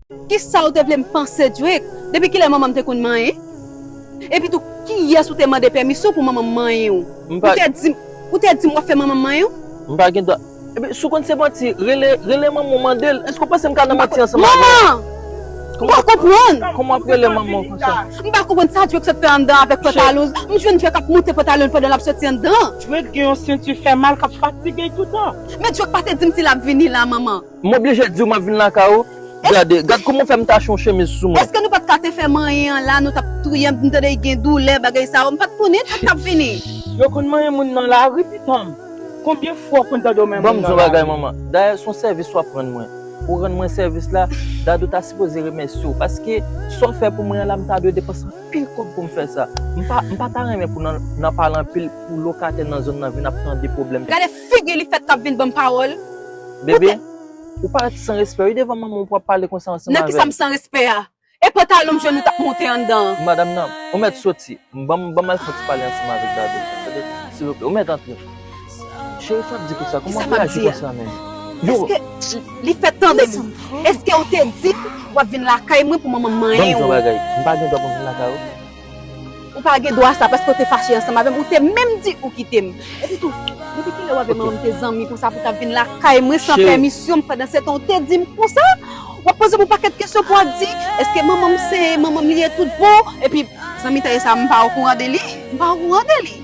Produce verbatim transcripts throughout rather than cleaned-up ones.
Kisa ou te vle m panse, Drake? Depi kilè manman m te konn manyen? Epi tou, kiyès ou te mande pèmisyon pou manman m manyen w? M pa Ou te di m, ou te di m w ap fè manman m manyen w? M pa gen dwa. Epi, si w konn se manti, rele, rele manman w, mande l. Èske w panse m ka nan manti ansanm avè w? Manman! M pa konprann! Kòman w ap rele manman w konsa? M pa konprann sa Drake sot fè anndan avèk pantalon. M jwenn Drake ap moute pantalon l pandan l ap soti anndan. Drake gen yon senti fè mal k ap fatige l toutan. Men Drake pa te di m si l ap vini la, manman. M oblije di w m ap vin lakay ou. Gade, gad kòman w fè m tache yon chemiz sou mwen. Èske nou pa t ka te fè manyen an la, nou t ap touye m, m tande gen doulè, bagay sa yo, m pa t konnen sa k t ap vini. Yo konn manyen moun nan lari, pitanm. Konbyen fwa w konn tande w menm Ban m di yon bagay, manman. Dayè, se yon sèvis w ap rann mwen. Ou rann mwen sèvis la, Dadou ta sipoze remèsye w. Paske sa w fè pou mwen an la, m ta dwe depanse anpil kòb pou m fè sa. M pa, m pa ta renmen pou nan, nan pale anpil pou lokatè nan zòn nan vin ap tande pwoblèm. Gade figi li fèt k ap vin ban m pawòl. Bebe, ou parèt san respè, wi, devan manman w pou w ap pale konsa ansanm avè l. Nan kisa m san respè a? E pantalon m jwenn ou t ap monte anndan an. Madanm nan, ou mèt soti. Ban m, ban m al fè yon ti pale ansanm avèk Dadou. Tande, silvouplè, ou mèt antre. Cheri, sa w ap di konsa? Kòman w ap reyaji konsa menm? Yo. Èske li fèt tande m? Èske ou te di w ap vin lakay mwen pou manman m manyen w? Ban m di yon bagay. M pa gen dwa pou m vin lakay ou. Ou pa gen dwa sa paske w te fache ansanm avè m. Ou te menm di ou kite m. Epi tou, depi kilè w avè manman m te zanmi konsa pou w t ap vin lakay mwen san pèmisyon m? Pandan se tan, ou te di m konsa? W ap poze m yon pakèt kesyon pou w ap di, èske manman m se manman m li ye tout bon? Epi, zanmitay sa, m pa okouran de li. M pa okouran de li.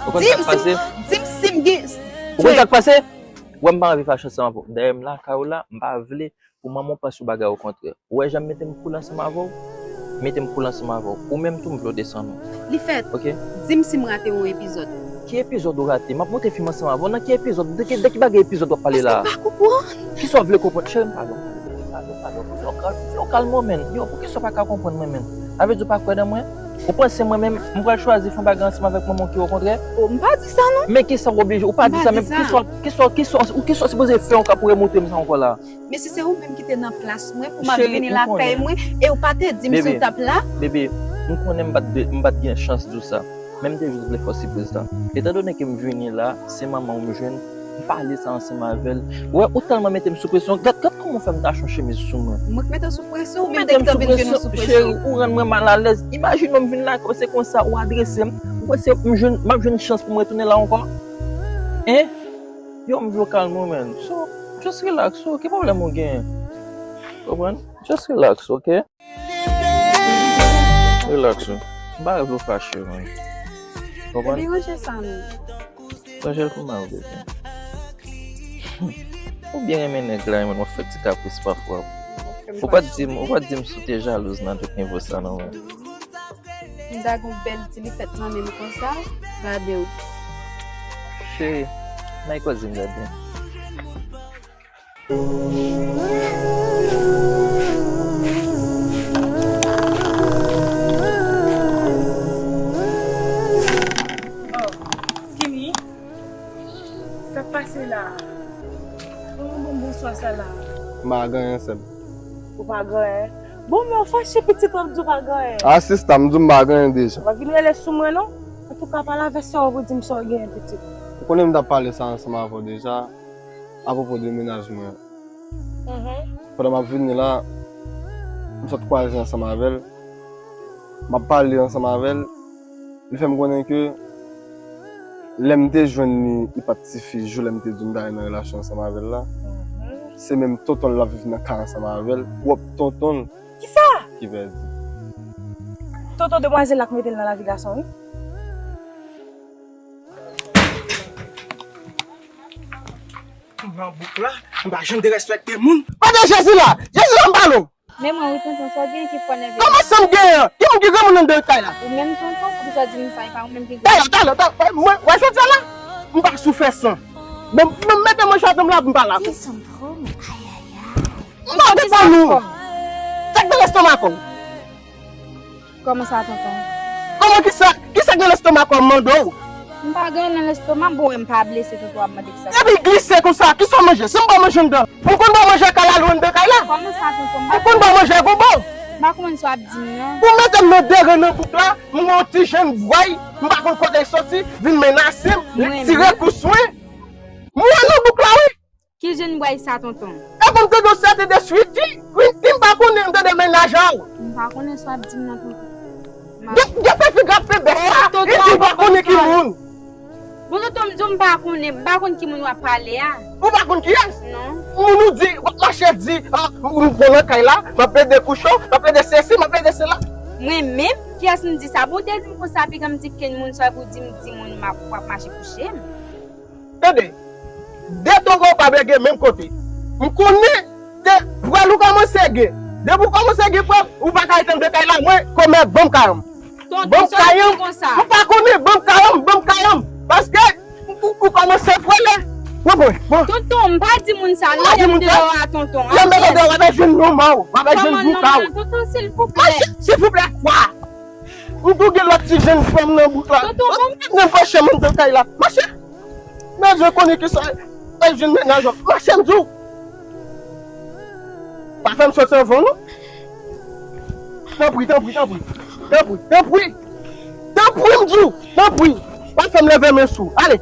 Ou konn sa k pase? Di m si m gen. Ou konn sa k pase? Ou wè m pa anvi fache ansanm avè w. Dayè, m lakay ou la, m pa vle pou manman w panse yon bagay okontrè. Ou wè jan m mete m cool ansanm avè w? Mete m cool ansanm avè w. Ou menm tou m vle w desann ou. Li fèt. Ok? Di m si m rate yon epizòd. Ki epizòd ou rate? M ap monte fim ansanm avè w. Nan ki epizòd? De ki, de ki bagay epizòd w ap pale la a? Paske m pa konprann. Kisa w vle konprann? Cheri, m pa vle w konprann. Padon, padon, padon. Fè w kalme w, menn. Yo, poukisa w pa ka konprann mwen, menn? Sa vle di w pa kwè nan mwen? Ou panse mwen menm, m pral chwazi fè yon bagay ansanm avèk manman w ki okontrè? Oh, m pa di sa, non. Men kisa w oblije? Ou pa di sa, men kisa, kisa, kisa, ou kisa w sipoze fè ankò pou remontre m sa ankò la? Men si se ou menm ki te nan plas mwen, pou m ap vini lakay mwen, e ou pa te di m si w t ap la? Bebe, m konnen m pa t de, m pa t gen chans di w sa. Men m te jis vle fè w sipriz la. Etandone ke m vini la, se manman w m jwenn, m pale sa ansanm avè l. Ou wè, ou tèlman mete m sou presyon. Gad, gad kòman w fè m tache yon chemiz sou mwen. Mwen k mete w sou presyon, ou menm te gentan vin jwenn ou sou presyon. Cheri, ou rann mwen malalèz. Imajine w m vin lakay w, se konsa ou adrese m. Ou panse m jwenn, m ap jwenn chans pou m retounen la ankò? Hein? Yo, m vle w kalme w, menn. So, just relax, so, ki pwoblèm ou genyen? Konprann? Just relax, ok? Relax ou. M pa vle w fache, man. Konprann? Sa deranje sa, non. Deranje l pou mal, bebe. Ou byen renmen nèg la, renmen w fè ti kapris pafwa. Ou pa t di m, ou pa t di m si w te jalouz nan tout nivo sa, non, man. M ta gon bèl ti li fèt nan men m konsa, gade w. Cheri, may koze m gade. Oh, Skinny, sa k pase la a? Kòman bon bonswa sa la a? M pa gen anyen, sè m. Ou pa gen anyen? Bon, men w fache pitit w ap di w pa gen anyen. A, sista, m di w m pa gen anyen deja. W ap vin rele sou mwen, non? Antouka, pale avè sè w pou di m sa w genyen, pitit. Ou konnen m t ap pale sa ansanm avè w deja. Apwopo de mennaj mwen an. Pandan m ap vini la, m sot kwaze ansanm avè l. M ap pale ansanm avè l. Li fè m konnen ke lè m te jwenn li, li pa t sifi jou lè m te di w m ta nan relasyon ansanm avè l la. Se menm tonton l l ap viv nan kay ansanm avè l, pwòp tonton l. Kisa? Ki pèdi. Tonton demwazèl la k mete l nan lavi gason, wi. Nan bouk la, m pa janm derespekte moun. Kote Jezi la? Jezi la, m pale w. Men mwen wi, tonton, sa w genyen ki fè w nève m? Kòman sa m genyen? Ki moun ki granmoun anndan kay la? Ou menm, tonton, poukisa w di m sa? E pa ou menm ki granmoun? Talè, talè, talè, mwen, wè jodi a la, m pa sou fè san. Bon, bon, mete mwen jaden m la pou m pale avè w. Desann twò, men ayayay. M pa depann ou. Sa k nan lestomak ou? Kòman sa, tonton? Kòman kisa, kisa k nan lestomak ou, m mande w? M pa gen anyen nan lestomak, bon, m pa blese, tonton, w ap mande kisa. Epi glise konsa, kisa w manje? Si m ba w manje anndan, ou konn ba w manje kalalou anndan kay la? Kòman sa, tonton? Ou konn ba w manje gonbo? M pa konprann sa w ap di m nan. Ou mete m nan deren nan bouk la, m wè yon ti jenn bway, m pa konn kote l soti, vin menase m, li tire kou sou mwen. M wè nan bouk la, wi. Ki jenn bway sa, tonton? E Mwen tande w se te de Sweety, Quinty, m pa konnen, m tande mennaj an. M pa konnen sa w ap di m nan, tonton. Gen, gen fè figi ap fè bèk sa, epi w pa konnen ki moun. Bon, tonton, m di w m pa konnen, m pa konn ki moun w ap pale a. Ou pa konn kiyès? Non. Moun ou di, w ap mache di, ah, m bon nan kay la, m ap plede kouche w, m ap plede sesi, m ap plede sela. Mwen menm, kiyès m di sa? Bon, w te di m konsa, piga m di kenn moun sa, epi w di m, di moun m ap, w ap mache kouche m. Tande, de tonton w pa bege menm kote. M konnen, te, prèv ou kòmanse gen. Depi w kòmanse gen prèv, ou pa ka rete anndan kay la, mwen, kòmè, ban m kayanm. Tonton, sa w di konsa? M pa konnen, ban m kayanm, ban m kayanm. Paske ou, ou kòmanse vole. Bon, bon, bon. Tonton, m pa di moun sa, non, lè m deyò a, tonton. Lè m deyò a, w ap jwenn nonm ou, w ap jwenn bouka w. Tonton, silvouplè. Mache, silvouplè, kwa? Ou tou gen lòt ti jèn fanm nan bouk la. Tonton, bon. Nan pòch mwen nan kay la. Mache. Mèt, je konnen ki sa. Al jwenn mennaj ou. Mache, m di w. Pa fè m soti anvan w, non. Tanpri, tanpri, tanpri. Tanpri, tanpri. Tanpri, m di w. Tanpri. Pa fè m leve men sou. Ale.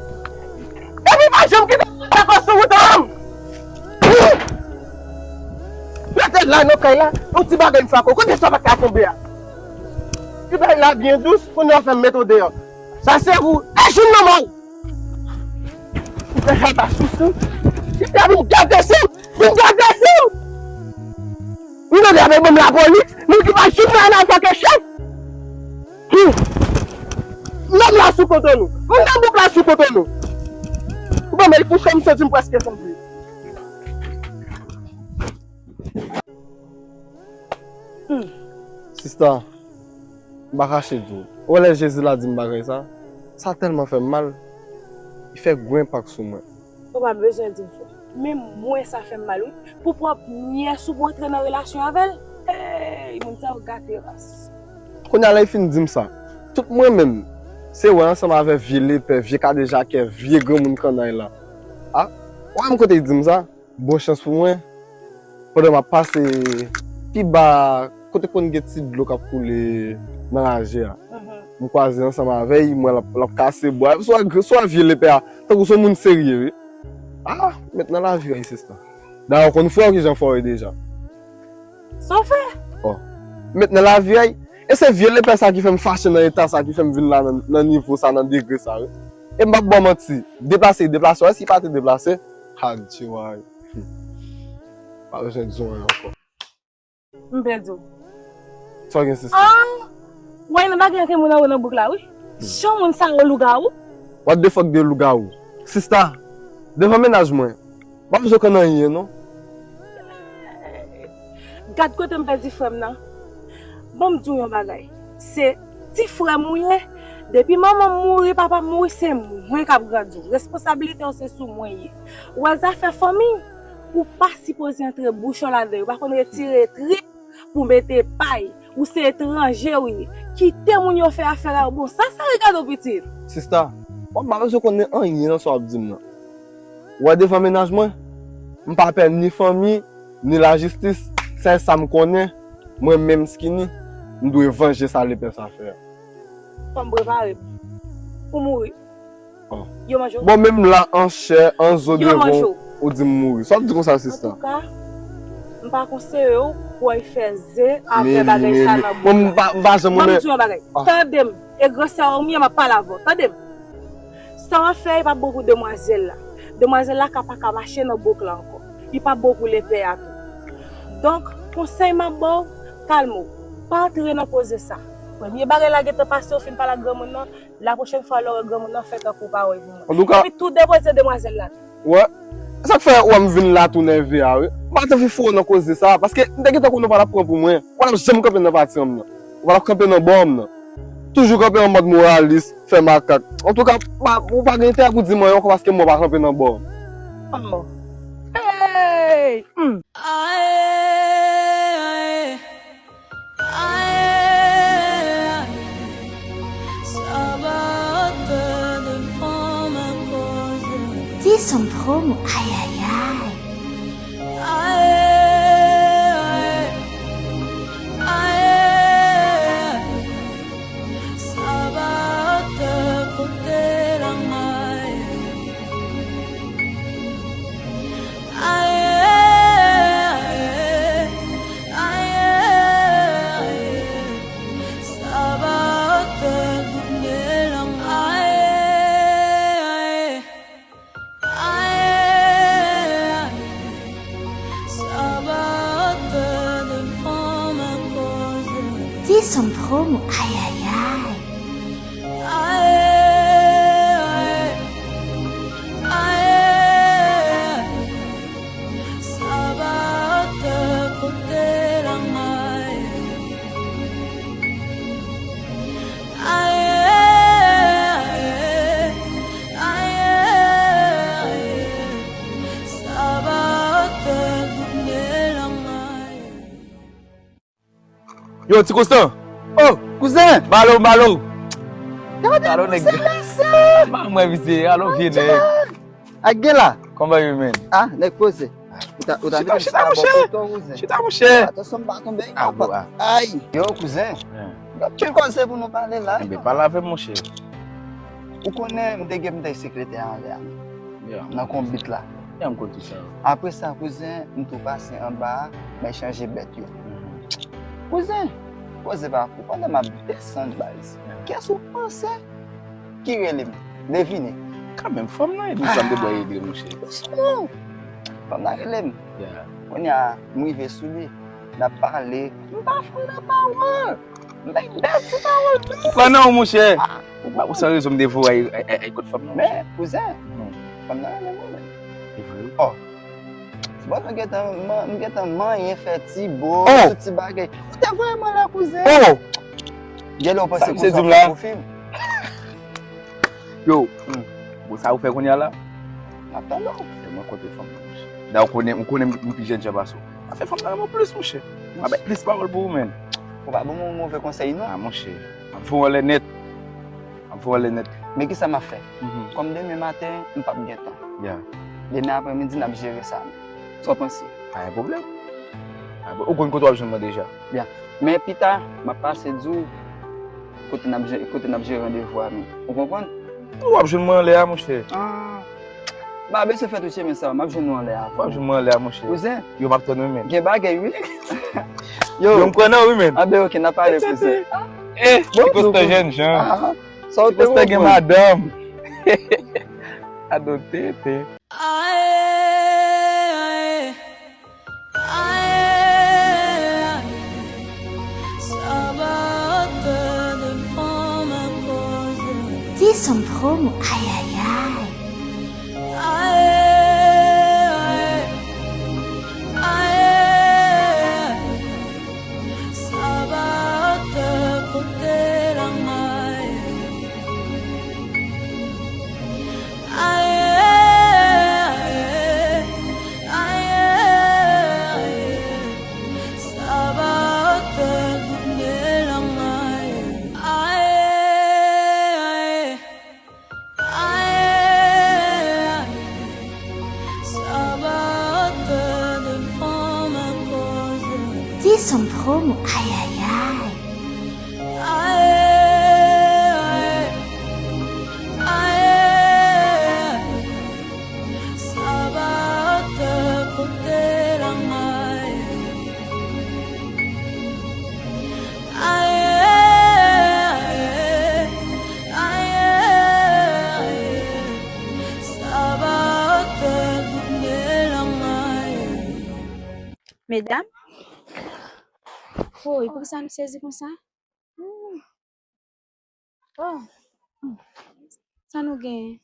Epi pa janm kite m lakòs sou wout an. Rete la nan kay la. Yon ti bagay m fè ak ou. Kote sa pa ka tonbe a? Ti bagay la byen dous. Kounye a w fè m mete w deyò. Sa se ou. E jwenn manman w. Ou fè sa pa sou sou. Ti bagay vin gate sou. Vin gate sou. Ou tande, avè ban m lapolis, moun ki pa janm nan anafè ke chèf. Hmm. Nonm la sou kote nou. Moun nan bouk la sou kote nou. Ou ban m el kouche m santi m prèske sanble. Hmm. Sista, m pa kache di w. Ou wè lè Jezi la di m bagay sa? Sa tèlman fè m mal. Li fè gwo enpak sou mwen. Ou pa bezwen di m frè. Men mwen sa fè m mal wi. Pou pwòp nyès ou pou antre nan relasyon avè l. Hey, moun sa yo gate ras. Kounye a lè l fin di m sa, tout mwen menm, se wè ansanm avè vye lepè, vye kadejakè, vye granmoun kannay la. A, ou wè m kote l di m sa? Bon chans pou mwen, pandan m ap pase pi ba kote konn gen ti dlo k ap koule nan raje a. Mhm. M kwaze ansanm avè l, m wè l ap, l ap kase bwa. Swa, swa vye lepè a, tankou se yon moun serye, wi. Ah, mèt nan lavi a, sista. Dayè, w konn frè w kijan fè w ye deja. Sa w fè? Oh. Mèt nan lavi a, e se vye lepè sa ki fè m fache nan eta sa, ki fè m vin la nan, nan nivo sa, nan degre sa, wi. E m p ap ba w manti, deplase, deplase, wè si pa te deplase, adje, wè. Hmm. Pa bezwen di w anyen ankò. M pèdi w. Sa w gen, sista? Ah! Wè, nan bagay ke moun anwo nan bouk la, wi. Hmm. Jan moun sa yo lougawou. What the fuck de lougawou? Sista, devan mennaj mwen, m pa bezwen konn anyen, non. Gad kote m pèdi frè m nan. Ban m di w yon bagay. Se ti frè m ou ye. Depi manman m mouri, papa m mouri, se mwen k ap grandi w. Responsabilite w se sou mwen ye. Ou wè zafè fanmi, ou pa sipoze antre bouch w ladan yo. Ou pa konn retire trip pou mete pay. Ou se etranje w ye. Kite moun yo fè afè a yo. Bon, sa, sa regade w pitit. Sista, mwen pa bezwen konnen anyen nan sa w ap di m nan. Ou wè devan mennaj mwen, m pa pè ni fanmi, ni lajistis. Sèl sa m konnen, mwen menm Skinny, m dwe vanje sa lepè sa fè a. Fò m prepare m pou mouri. Oh. Yo manje w. Bon, menm la, an chè, an zo devan w, ou di m mouri. Sa w ap di konsa, sista? Antouka, m pa konseye w pou w al fè ze avè bagay sa nan bouk la. Bon, m pa, m pa janm renmen. Ban m di w yon bagay. Ah. Tande m, e gran sè w m ye, m ap pale avè w. Tande m. Sa w ap fè, e p ap bon pou demwazèl la. Demwazèl la ka pa ka mache nan bouk la ankò. Li p ap bon pou lepè a tou. Donk, konsèy m ap ba w, kalme w. Pa antre nan koze sa. Premye bagay la gentan pase, w fin pale ak granmoun nan, lapwochèn fwa lè w wè granmoun nan, fè tankou w pa wè granmoun. Antouka, epi tou depoze demwazèl la tou. Wè. Sa k fè w wè m vin la tou nève a, wi. M pa t anvi foure w nan koze sa, paske m te gentan konnen w pa t ap pran pou mwen. W pa t ap janm kanpe nan pati an m nan. W pa t ap kanpe nan bò an m nan. Toujou kanpe an mòd moralis, fè makak. Antouka, pa, ou pa gen enterè pou di m anyen ankò paske m wè w pa kanpe nan bò an. Oh. Hey! Hmm. Aye, aye, aye, aye. Sa ba te devan mwen koze. Ti son promo, aye, aye, aye. Aye, aye, aye, aye. Sa ba te kote la may. Aye, Son promo, ay, ay, ay. Yo, Ti Konstan! Oh, kouzen! Balo, balo! Gade kouzen, mesye! Ba mwen, mesye, alo, vye nèg. Ak gen la? Kòman yo, men? Ah, nèg poze. Ou ta, ou ta mete chita, chita, monchè. Chita, monchè. Atansyon, m pa tonbe. Ah, bon, ah. Ay! Yo, kouzen. Gen anpil koze pou nou pale la. Enben, pale avè m, monchè. Ou konnen, m te gen, m te sekretè anlè a. Nan konbit la. Ya, m konn tout sa. Apre sa, kouzen, m tou pase anba a, m al chanje bèt yo. Kouzen, koze pa fou. Pandan m ap desann baz, kiyès ou panse ki rele m? Devine. Kanmenm, fanm nan rele m, sa m te dwe regle, monchè. Douseman. Fanm nan rele m. Kounye a, m rive sou li. N ap pale. M pa fè nan pawòl. M bay bèl ti pawòl, men. Ou pran nan ou, monchè. Ou pa, ou san rezon m te voye ay, ay, ay kot fanm nan, monchè. Men, kouzen, fanm nan renmen mwen, men. E vre, wi. Oh. Se pa m gentan, m gentan manyen, fè ti bo, tout ti bagay. Ou te voye m anlè, kouzen. Oh! Gen lè w panse kouzen ap fè gwo fim. Yo, bon, sa ou fè kounye a la? M ap tande w. Fè mwen kontre fanm nan, monchè. Dayè, ou konnen, ou konnen m pi jèn jan pase w. Sa fè fanm nan renmen w plis, monchè. M ap bay plis pawòl pou ou, men. Ou pa ban m yon move konsèy, non? Ah, monchè. M ap voye w anlè nèt. M ap voye w anlè nèt. Men kisa m ap fè? Kòm demen maten, m p ap gen tan. Demen aprèmidi, n ap jere sa, men. Sa w panse? Pa gen pwoblèm. Pa gen pwoblèm. Ou konn kote w ap jwenn mwen deja. Men pita, m ap pase di w kote n ap je-, kote n ap jere randevou a, men. Ou konprann? W ap jwenn mwen anlè a, monchè. Ah. M pa bezwen fè tout chemen sa, m ap jwenn nou anlè a. W ap jwenn mwen anlè a, monchè. Kouzen. Yo, m ap tann ou, men. Gen bagay, wi. Yo. Yo, m kwè nan ou, wi, men. Anben, oke, n a pale, kouzen. Eh, Ti Konstan jènjan. Ah, sa w te Ti Konstan gen madanm. Adopte, te. Ay, ay, ay, ay, sa va te devan mwen koze. Ti Son promo, ay, ay, ay. Ay, ay, ay, ay, sa va te kote la may. Aye, aye, aye, aye, sa va te tounen la may. Aye, aye, aye, aye, sa va te devan mwen koze. Ti Son promo, ay, ay, ay. Aye, aye, aye, sa va te kote la may. Aye, aye, aye, aye, sa va te tounen la may. Medam, woy, poukisa nou sezi konsa? Hmm. Oh. Sa nou genyen?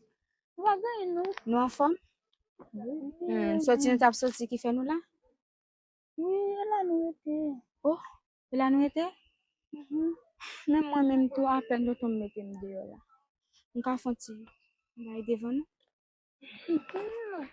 Nou pa gen anyen, non. Nou anfòm? Wi. Hmm, soti nou t ap soti ki fè nou la? Wi, e la nou rete. Oh, e la nou rete? Mhm. Menm mwen menm tou, apèn tonton m mete m deyò la. M ka fè yon ti bagay devan nou? Mhm.